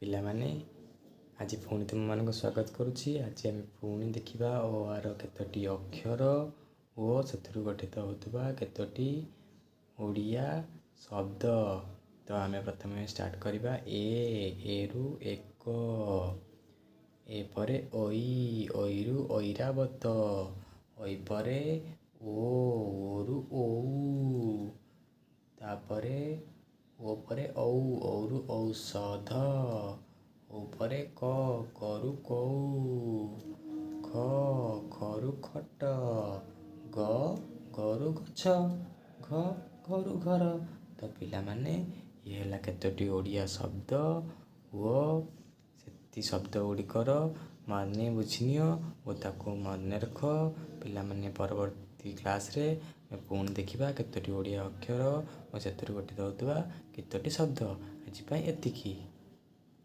ପିଲାମାନେ, ଆଜି ପୁଣି ତୁମମାନଙ୍କୁ ସ୍ୱାଗତ କରୁଛି। ଆଜି ଆମେ ପୁଣି ଦେଖିବା ଓ ଆର କେତୋଟି ଅକ୍ଷର ଓ ସେଥିରୁ ଗଠିତ ହେଉଥିବା କେତୋଟି ଓଡ଼ିଆ ଶବ୍ଦ। ତ ଆମେ ପ୍ରଥମେ ଷ୍ଟାର୍ଟ କରିବା ଏ। ଏରୁ ଏକ, ଏ ପରେ ଐ, ଐରୁ ଐରାବତ, ଐ ପରେ ଓ, ଓରୁ ଓଉ, ତାପରେ ଓ ପରେ ଔ, ଔରୁ ଔଷଧ, ଔ ପରେ କ, କରୁ କଉ, ଖ, ଖରୁ ଖଟ, ଗ, ଗରୁ ଗଛ, ଘ, ଘରୁ ଘର। ତ ପିଲାମାନେ, ଇଏ ହେଲା କେତୋଟି ଓଡ଼ିଆ ଶବ୍ଦ ଓ ସେତି ଶବ୍ଦ ଗୁଡ଼ିକର ମାନେ ବୁଝିନିଅ ଓ ତାକୁ ମନେ ରଖ। ପିଲାମାନେ, ପରବର୍ତ୍ତୀ କ୍ଲାସ୍ରେ ଆମେ ପୁଣି ଦେଖିବା କେତୋଟି ଓଡ଼ିଆ ଅକ୍ଷର ଓ ସେଥିରୁ ଗଠିତ ହେଉଥିବା କେତୋଟି ଶବ୍ଦ। ଆଜି ପାଇଁ ଏତିକି।